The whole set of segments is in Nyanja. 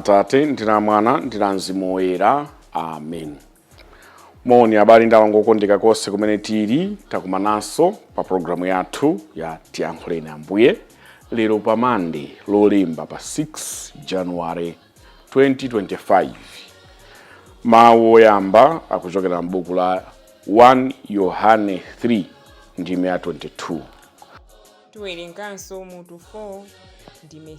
Atate ndi la Mwana ndi la Mzimu Woyera. Amen. Moni abale ndi alongo okondeka konse kumene tili, takumananso pa programu yathu ya Tiyankhuleni Ambuye lero pa Mande, Lolemba, pa 6 January 2025. Mawu oyamba akuchokera m'buku la 1 Yohane 3 ndime ya 22. Tiwerenganso mutu 4 ndime 6.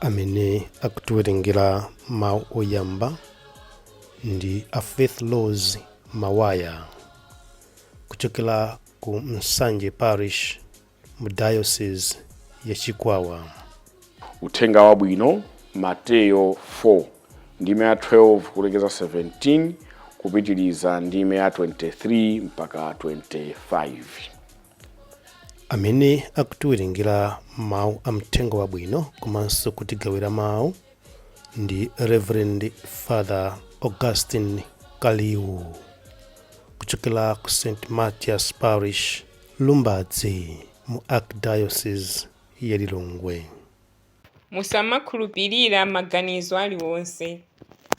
Amene akutiwerengera mawu oyamba ndi a Faith Laws Mawaya kuchokera ku Nsanje Parish mu Diocese ya Chikwawa. Uthenga Wabwino, Mateyo 4 ndime ya 12 kulekeza 17, kupitiliza ndime ya 23 mpaka 25. Amene akutiwerengera mawu a Mthenga Wabwino komanso kutigawira mawu ndi Reverend Father Augustine Kaliwu kuchokera ku St Mathias Parish, Lumbadzi, mu Archdiocese ya Lilongwe. Musamakhulupirira maganizo aliwonse,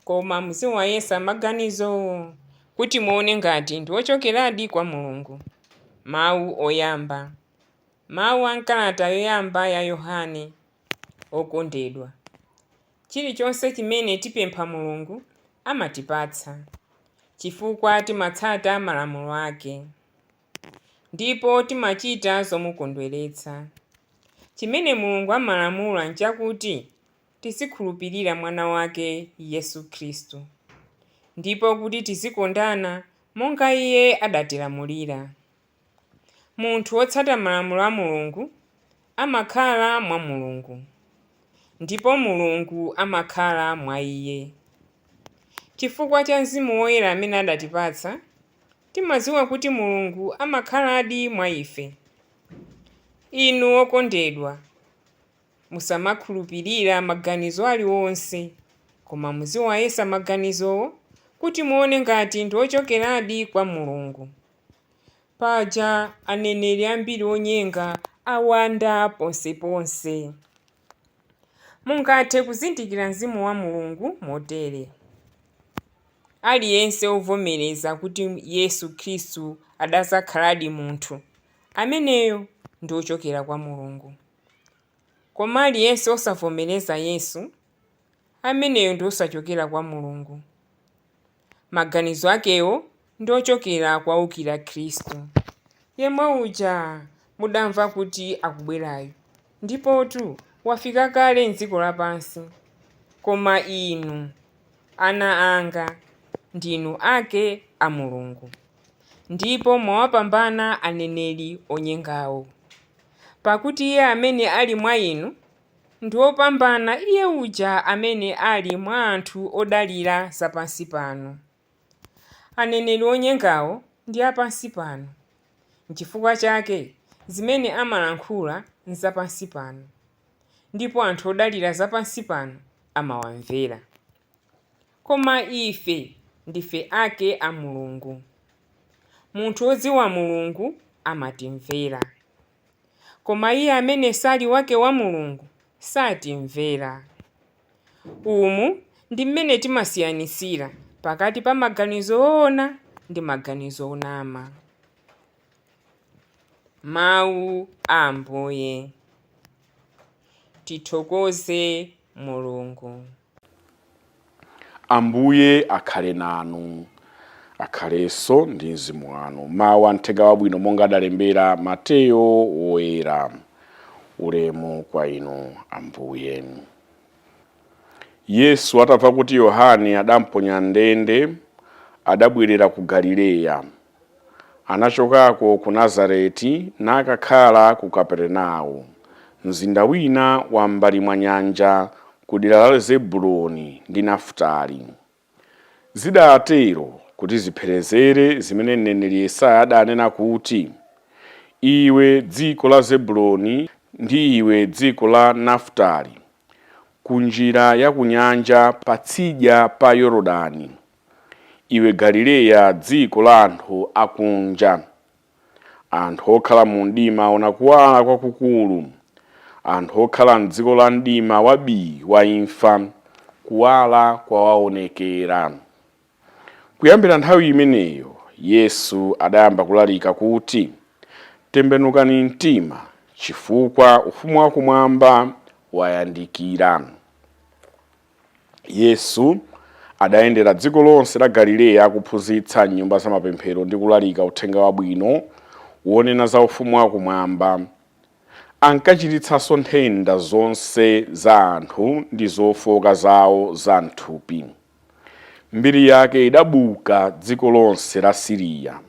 koma muziwayesa maganizowo kuti muone ngati ndi ochokeradi kwa Mulungu. Mawu oyamba. Mawu a m'kalata yoyamba ya Yohane. Okondedwa, chilichonse chimene tipempha Mulungu, amatipatsa, chifukwa timatsata malamulo ake ndipo timachita zomukondweretsa. Chimene Mulungu amalamula nchakuti tizikhulupirira Mwana wake Yesu Khristu, ndipo kuti tizikondana monga Iye adatilamulira. Munthu wotsata malamulo a Mulungu amakhala mwa Mulungu, ndipo Mulungu amakhala mwa iye. Chifukwa cha Mzimu Woyera amene adatipatsa, timadziwa kuti Mulungu amakhaladi mwa ife. Inu okondedwa, musamakhulupirira maganizo aliwonse, koma muziwayesa maganizowo kuti muone ngati ndi ochokeradi kwa Mulungu. Paja aneneri ambiri onyenga awanda ponseponse. Mungathe kuzindikira Mzimu wa Mulungu motere: Aliyense wovomereza kuti Yesu Khristu adadzakhaladi munthu, ameneyo ndi wochokera kwa Mulungu. Koma aliyense wosavomereza Yesu, ameneyo ndi wosachokera kwa Mulungu. Maganizo akewo ndi ochokera kwa woukira Khristu, yemwe uja mudamva kuti akubwerayu, ndipotu wafika kale m'dziko lapansi. Koma inu, ana anga, ndinu ake a Mulungu, ndipo mwawapambana aneneri onyengawo. Pakuti iye amene ali mwa inu ndi wopambana iye uja amene ali mwa anthu odalira zapansi pano. Aneneri onyengawo ndi apansi pano. Nchifukwa chake zimene amalankhula nzapansi pano, ndipo anthu odalira zapansi pano amawamvera. Koma ife ndife ake a Mulungu. Munthu wodziwa Mulungu amatimvera. Koma iye amene sali wake wa Mulungu satimvera. Umu ndi mmene timasiyanitsira pakati pa maganizo oona ndi maganizo onama. Mawu a Ambuye. Tithokoze Mulungu. Ambuye akhale nanu. Akhalenso ndi mzimu wanu. Mawu a Mthenga Wabwino monga adalembera Mateyo Woyera. Ulemu kwa inu, Ambuye. Yesu atamva kuti Yohane adamponya m'ndende, adabwerera ku Galileya. Anachokako ku Nazareti nakakhala ku Kapernao, mzinda wina wa m'mbali mwa nyanja, ku dera la Zebuloni ndi Nafutali. Zidaatero kuti zipherezere zimene mneneri Yesaya adanena kuti, Iwe dziko la Zebuloni ndi iwe dziko la Nafutali, ku njira ya kunyanja patsidya pa Yorodani, iwe Galileya dziko la anthu akunja. Anthu okhala mu mdima aona kuwala kwakukulu, anthu okhala m'dziko la mdima wa bii wa imfa. Kuwala kwawaonekera. Kuyambira nthawi imeneyo Yesu adayamba kulalika kuti, Tembenukani mtima, chifukwa ufumu wakumwamba wayandikira. Yesu adayendera dziko lonse la Galileya kuphunzitsa m'nyumba za mapemphero ndi kulalika uthenga wabwino wonena za ufumu wakumwamba. Ankachiritsanso nthenda zonse za anthu ndi zofooka zawo za m'thupi. Mbiri yake idabuka dziko lonse la Siriya,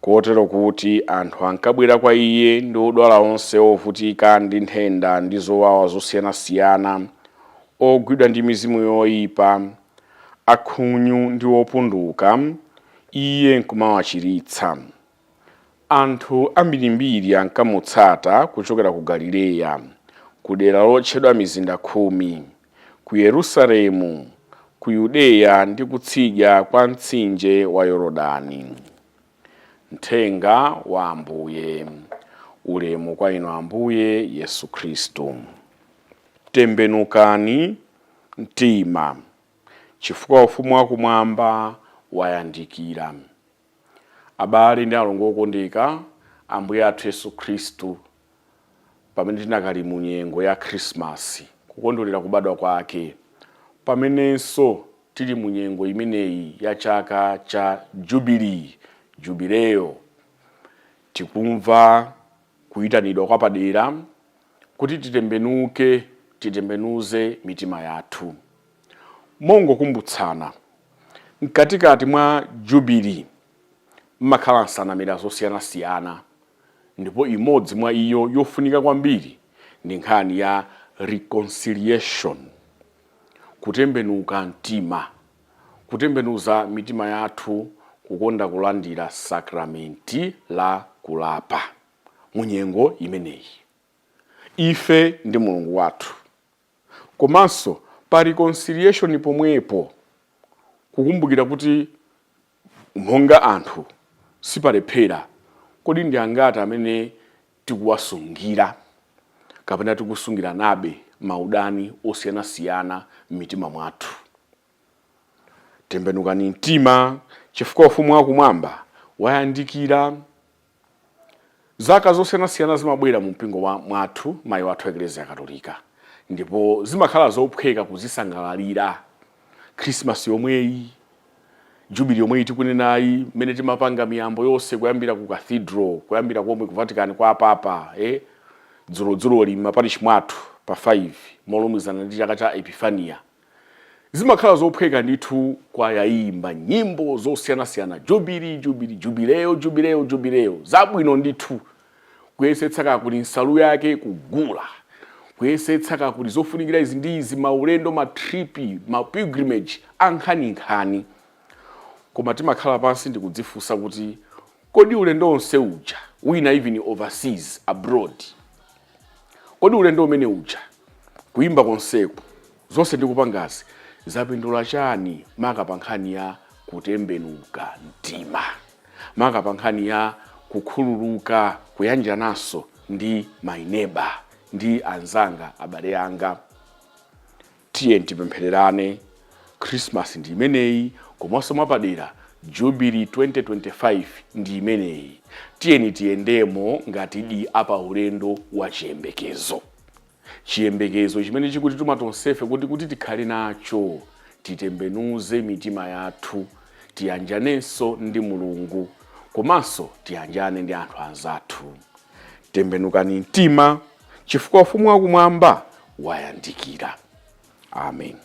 kotero kuti anthu ankabwera kwa iye ndi odwala onse ovutika ndi nthenda ndi zowawa zosiyanasiyana, ogwidwa ndi mizimu yoipa, akhunyu ndi opunduka, iye nkumawachiritsa. Anthu ambirimbiri ankamutsata kuchokera ku Galileya, ku dera lotchedwa Mizinda Khumi, ku Yerusalemu, ku Yudeya ndi kutsidya kwa mtsinje wa Yorodani. Mthenga wa Ambuye. Ulemu kwa inu Ambuye Yesu Khristu. Tembenukani mtima, chifukwa ufumu wakumwamba wayandikira. Abale ndi alongo okondeka, Ambuye athu Yesu Khristu, pamene tinakali mu nyengo ya Khrisimasi, kukondwerera kubadwa kwake, pamenenso tili mu nyengo imeneyi ya chaka cha Jubilee, Jubileo, tikumva kuyitanidwa kwapadera kuti titembenuke, titembenuze mitima yathu. Mongokumbutsana, mkatikati mwa Jubilee mmakhala nsanamira zosiyanasiyana, ndipo imodzi mwa iyo yofunika kwambiri ndi nkhani ya reconciliation, kutembenuka mtima, kutembenuza mitima yathu kukonda kulandira sakramenti la kulapa mu nyengo imeneyi. Ife ndi Mulungu wathu. Komanso pa reconciliation pomwepo kukumbukira kuti monga anthu sipalephera, kodi ndi angati amene tikuwasungira kapena tikusungiranabe maudani osiyanasiyana m'mitima mwathu? Tembenukani mtima, chifukwa ufumu wakumwamba wayandikira. Zaka zosiyanasiyana zimabwera mu mpingo wa mwathu, mayi wathu Eklezia Katolika, ndipo zimakhala zophweka kuzisangalalira. Khrisimasi yomweyi, Jubilee yomweyi tikunenayi, mmene timapanga miyambo yonse kuyambira ku cathedral, kuyambira komwe ku Vatican kwa Papa, dzulodzuloli m'maparishi mwathu pa 5 molumikizana ndi chaka cha Epifania. Zimakhala zophweka ndithu kwaya iyimba nyimbo zosiyanasiyana, Jubilee, Jubilee, Jubileo, Jubileo, Jubileo, zabwino ndithu, kuyesetsa kakuli nsalu yake kugula, kuyesetsa kakuli zofunikira izi ndi izi, maulendo, matripi, ma pilgrimage ankhaninkhani. Koma timakhala pansi ndikudzifunsa kuti kodi ulendo onse uja, wina even overseas, abroad, kodi ulendo umene uja, kuyimba konseku, zonse ndikupangazi zapindula chani maka pa nkhani ya kutembenuka mtima, maka pa nkhani ya kukhululuka, kuyanjananso ndi my neighbor, ndi anzanga, abale anga? Tiye tipemphererane. Christmas ndi imeneyi, komanso mwapadera Jubilee 2025 ndi imeneyi. Tiyeni tiyendemo ngati di apa ulendo wa chiyembekezo, chiyembekezo chimene chikutituma tonsefe kuti tikhale nacho, titembenuze mitima yathu, tiyanjanenso ndi Mulungu komanso tiyanjane ndi anthu anzathu. Tembenukani mtima, chifukwa ufumu wakumwamba wayandikira. Amen.